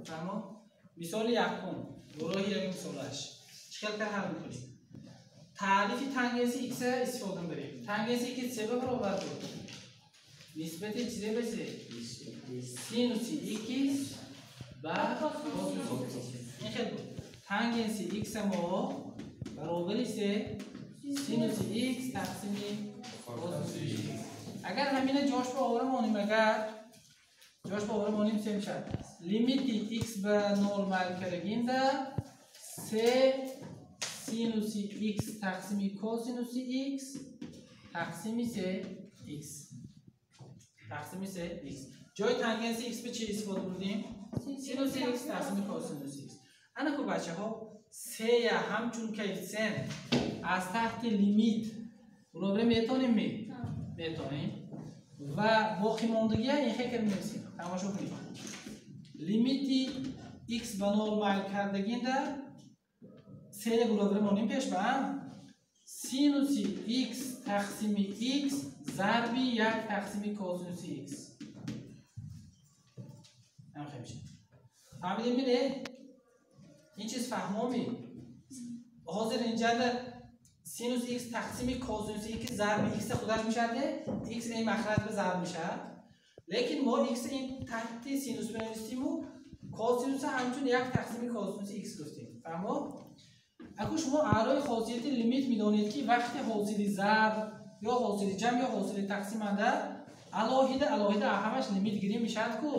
Фаҳмо? Мисоли якум, гурӯҳи як мисолаш. Чӣ хел кар ҳал мекунем? Таърифи тангенси x истифода мебарем. Тангенси x се ба баробар буд? Нисбати чизе ба се? Синуси x ба косинуси x. Ин хел буд. Тангенси x мо баробари се синуси x тақсими косинуси x. Агар ҳамина ҷош ба овара монем, агар ҷош ба овара монем, се мешавад. Лимити x ба 0 майл кардагинда се синуси x тақсими косинуси x тақсими се x. Тақсими се x. Ҷои тангенси x ба чӣ истифода бурдем? Синуси x тақсими косинуси x. Ана ку бачаҳо, сея ҳамчун коэффициент аз таҳти лимит уловра метонем ми? Метонем. Ва боқимондагия ин хел кар менависем. Тамошо кунед. Лимити x ба 0 майл кардагинда сея гуловра монем пеш ба синуси x тақсими x зарби 1 тақсими косинуси x. Ҳам хел мешавад. Фаҳмидем ми не? Ин чиз фаҳмоми? Ҳозир инҷада синус x тақсими косинуси x зарби x худаш мешавад, x ин махраҷ ба зарб мешавад. Лекин мо x ин таҳти синус менависиму косинус ҳамчун 1 тақсими косинуси x гуфтем. Фаҳмо? Аку шумо аълои хосияти лимит медонед, ки вақти ҳосили зарб ё ҳосили ҷамъ ё ҳосили тақсиманда алоҳида алоҳида ҳамаш лимит гирим мешавад ку?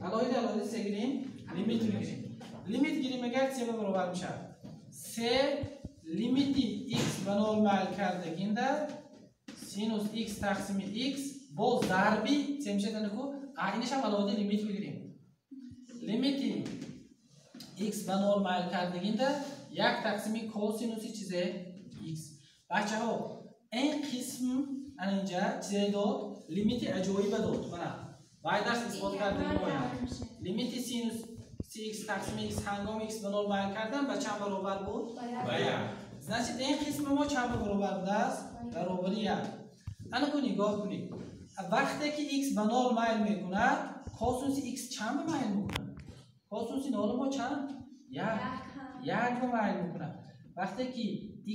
Алоҳида алоҳида се гирим, лимит мегирим. Лимит гирим агар се ба баробар мешавад. Се лимити x ба 0 майл кардагинда синус x тақсими x бо зарби се мешавад ку? Инашам алоҳида лимит мегирим. Лимити x ба 0 майл кардагинда 1 тақсими косинуси чизе x. Бачаҳо, ин қисм ана инҷа чизе дод? Лимити аҷоиба дод. Мана вай дарс исбот кардагим бояд. Лимити синус x тақсими x ҳангоми x ба 0 майл кардан ба чанд баробар буд? Ба 1. Значит, ин қисми мо чанд баробар будааст? Баробари 1. Ана ку нигоҳ кунед. Вақте ки x ба 0 майл мекунад, косинуси x чанд ба майл мекунад? Косинуси 0 мо чанд? 1. 1 ба майл мекунад. Вақте ки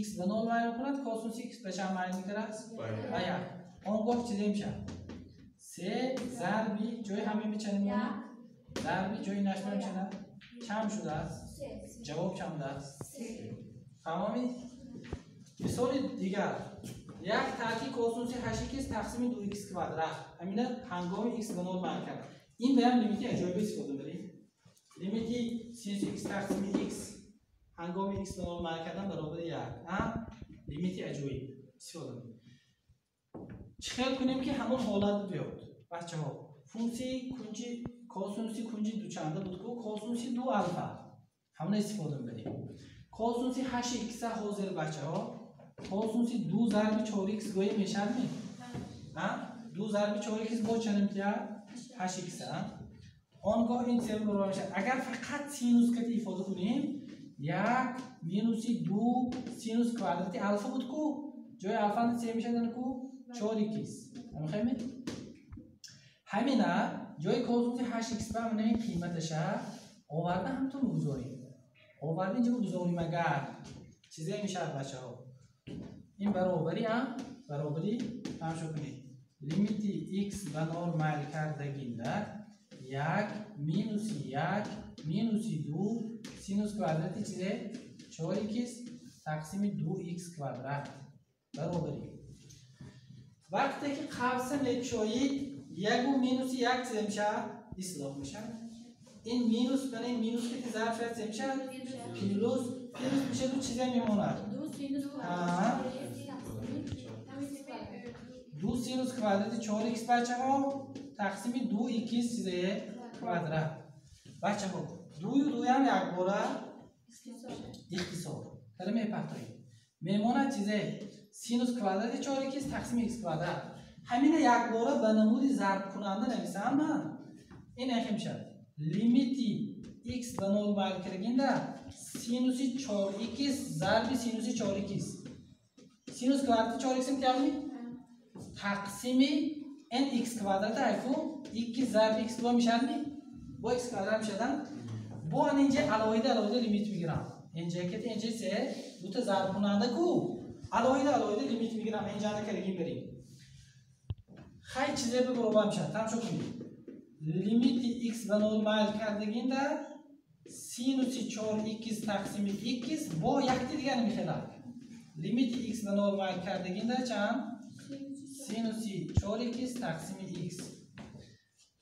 x ба 0 майл мекунад, косинуси x ба чанд майл мекунад? Ба 1. Он гоҳ чизе мешавад? Се зарби ҷои ҳамин мечанем зарби ҷои нашма мечанад? Чанд шудааст? Ҷавоб чанд будааст? Фаҳмомед? Мисоли дигар. Як тарки косинуси 8x тақсими 2x квадрат. Ҳамина ҳангоми x ба 0 майл кард. Ин ба ҳам лимити аҷоибе истифода барем. Лимити синуси x тақсими x ҳангоми x ба 0 майл кардан баробари 1. Лимити аҷоиб истифода барем. Чӣ хел кунем ки ҳамон ҳолат биёд? Бачаҳо, функсияи кунҷи косинуси кунҷи дучанда буд ку? Косинуси 2 алфа. Ҳамона истифода мебарем. Косинуси 8x ҳозир бачаҳо, косинуси 2 зарби 4x гӯя мешавад ми? 2 зарби 4x бо чанд мешавад? 8x. Он гоҳ ин се баробар мешавад. Агар фақат синус кати ифода кунем, 1 минуси 2 синус квадрати алфа буд ку? Ҷои алфа се мешавад ку? 4x. Ҳамихоҳем? Ҳамина ҷои косинуси 8x ба ҳамина ин қиматаша оварда ҳамтун гузорем. Оварда инҷо гузорем агар чизе мешавад бачаҳо. Ин баробари баробари тамошо кунед. Лимити x ба 0 майл кардагинда 1 минуси 1 минуси 2 синус квадрати чизе 4x тақсими 2x квадрат баробари. Вақте ки қавса мекушоед, ягу минуси 1 чизе мешавад? Ислоҳ мешавад. Ин минус бана ин минус ки зарб шавад чизе мешавад? Плюс, плюс мешавад, чизе мемонад? 2 синус квадрати 4x бачаҳо тақсими 2x чизе квадрат. Бачаҳо, дую дуям якбора ихтисор кара мепартоем. Мемонад чизе? Синус квадрати 4x тақсими x квадрат. Ҳамина якбора ба намуди зарбкунанда нависам ман. Ин яхе мешавад. Лимити x ба 0 майл кардагинда синуси 4x зарби синуси 4x. Синус квадрати 4x мтиялми? Тақсими n x квадрат айку 2 зарби x бо мешавад ми? Бо x квадрат мешадан. Бо инҷа алоҳида алоҳида лимит мегирам. Инҷа ки инҷа се ду та зарб кунанда ку алоҳида алоҳида лимит мегирам. Инҷа кардагим барем. Хай чизе ба баробар мешад. Тамошо кунед. Лимити x ба 0 майл кардагинда синуси 4x тақсими x бо якти дигар мехелад. Лимити x ба 0 майл кардагинда чанд? Синуси 4x тақсими x.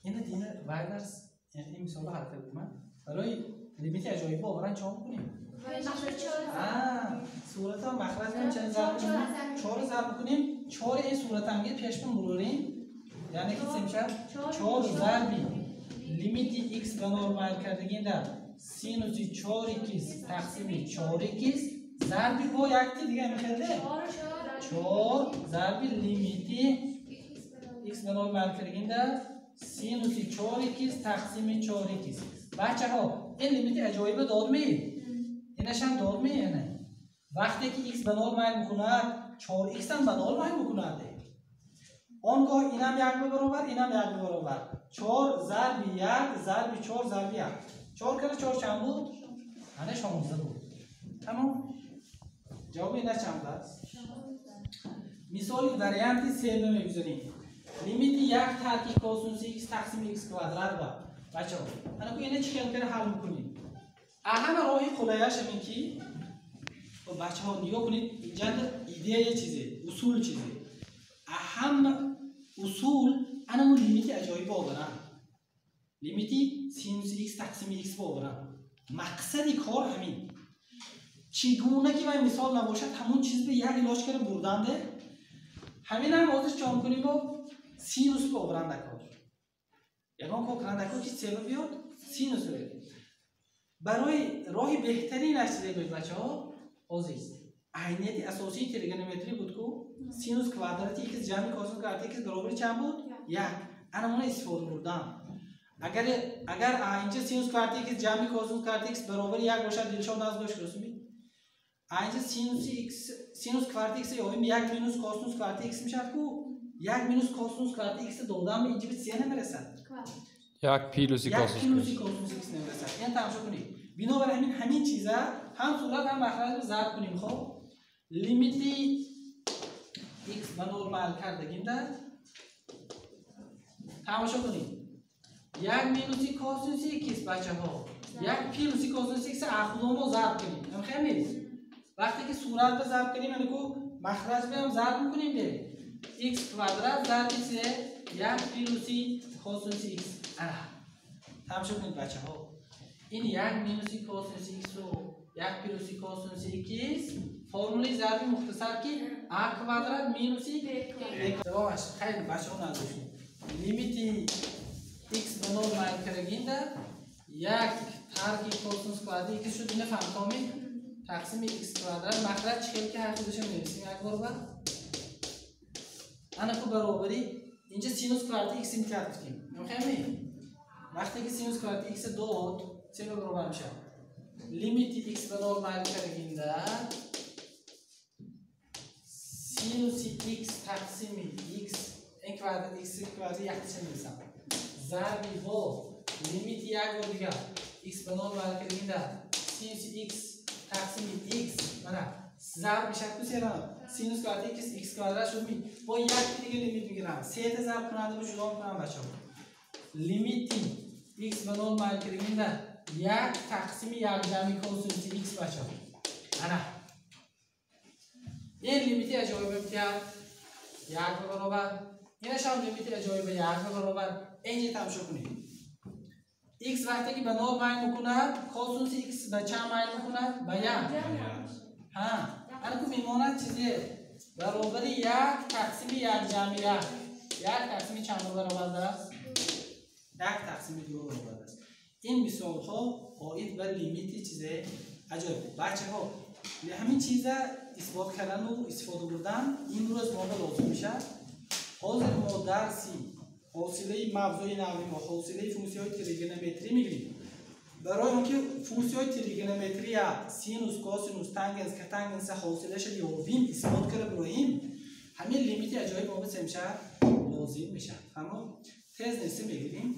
Ина дина вайдарс ин мисолро ҳал кардем. Барои лимити аҷоиб оваран чӣ мекунем? Сурата махраҷ кунем, чанд зарб кунем? 4 зарб кунем. 4 ин суратанги пешбин мурорем. Яъне ки чӣ мешавад? 4 зарби лимити x ба 0 майл кардагинда синуси 4x тақсими 4x зарби бо якти дига мехелде? 4 зарби лимити x ба 0 майл кардагинда синуси 4x тақсими 4x. Бачаҳо, ин лимити аҷоибе дод ме? Инашам дод ме? Яъне вақте ки x ба 0 майл мекунад, 4x ҳам ба 0 майл мекунад. Он гоҳ инам як ба баробар, инам як ба баробар. 4 зарби 1 зарби 4 зарби 1. 4 кара 4 чанд буд? Ана 16 буд. Тамом. Ҷавоби ина чанд аст? Мисоли варианти се мегузарем. Лимити 1 тарки косинуси x тақсими x квадрат ба. Бачаҳо, ана ку ина чӣ хел кара ҳал мекунем? Ҳама роҳи қулаяш ҳамин ки бачаҳо нигоҳ кунед, инҷа идея чизе, усул чизе. Ҳама усул анамун лимити аҷоиб оваранд. Лимити синуси x тақсими x оваранд. Мақсади кор ҳамин. Чӣ гуна ки вай мисол набошад, ҳамун чиз ба як илоҷ кара бурданде. Ҳамин ҳам ҳозир чӣ мекунем бо синус ба оваранда кор. Ягон кор каранда кор ки себа биёд, синус биёд. Барои роҳи беҳтаринаш чизе гӯед бачаҳо, ҳозир айнияти асосии тригонометрӣ буд ку синус квадрати x ҷамъи косинус квадрати x баробари чанд буд? 1. Ана мона истифода бурдан. Агар инҷа синус квадрати x ҷамъи косинус квадрати x баробари 1 бошад, дилшод наз гӯш кунед. Инҷа синуси x синус квадрати x ёбим 1 минус косинус квадрати x мешавад ку 1 минус косинус квадрати x додам инҷа ба се намерасад. 1 плюси косинус x намерасад. Ин тамошо кунед. Бинобар ҳамин ҳамин чиза ҳам сурат ҳам махраҷро зарб кунем. Хоб лимити x ба 0 майл кардагинда тамошо кунед. 1 минуси косинуси x бачаҳо, 1 плюси косинуси x ахудомо зарб кунем. Ҳам нест? Вақте ки сурат ба зарб кунем, яъне ку махраҷ ба ҳам зарб мекунем де. X квадрат зарби се 1 плюси косинуси x. Тамошо кунед бачаҳо. Ин 1 минуси косинуси x ро 1 плюси косинуси x формулаи зарби мухтасар ки а квадрат минуси б. Давомаш хайр бачаҳо назошед. Лимити x ба 0 майл кардагинда 1 тарки косинус квадрати x шуд. Ина фаҳмтомед? Тақсими x квадрат махраҷ чӣ хел ки ҳар худашо менависем як бор ба. Ана ку баробари инҷа синус квадрати x имтиҳат гуфтем. Намехоҳем? Вақте ки синус квадрати x дод, се ба баробар мешавад. Лимити x ба 0 майл кардагинда синуси x тақсими x ин квадрат x квадрат якташа менависам. Зарби бо лимити як бор дигар x ба 0 майл кардагинда синуси x тақсими x мана зарб мешавад ку сера синус квадрати x x квадрат шуд. Бо як дига лимит мегирам. Сета зарб кунанда бо ҷудо мекунам бачаҳо. Лимити x ба 0 майл кардагинда 1 тақсими 1 ҷамъи косинуси x бачаҳо. Ана ин лимити аҷоиб имтиҳат 1 ба баробар. Инашам лимити аҷоиб 1 ба баробар. Инҷа тамошо кунед. X вақте ки ба 0 майл мекунад, косинуси x ба чанд майл мекунад? Ба 1. Ҳа, ана ку мемонад чизе баробари 1 тақсими 1 ҷамъи 1. 1 тақсими чанд баробар аст? 1 тақсими 2 баробар аст. Ин мисолҳо оид ба лимити чизе аҷоиб. Бачаҳо, ҳамин чиза исбот кардану истифода бурдан имрӯз мо ба лозим мешавад. Ҳозир мо дарси ҳосилаи мавзӯи нави мо ҳосилаи функсияҳои тригонометрӣ мегирем. Барои он ки функсияҳои тригонометрия синус, косинус, тангенс, котангенса ҳосилаша ёбим, исбот карда бироем, ҳамин лимити аҷоиб мо ба се мешавад? Лозим мешавад. Фаҳмо? Тез нести мегирем.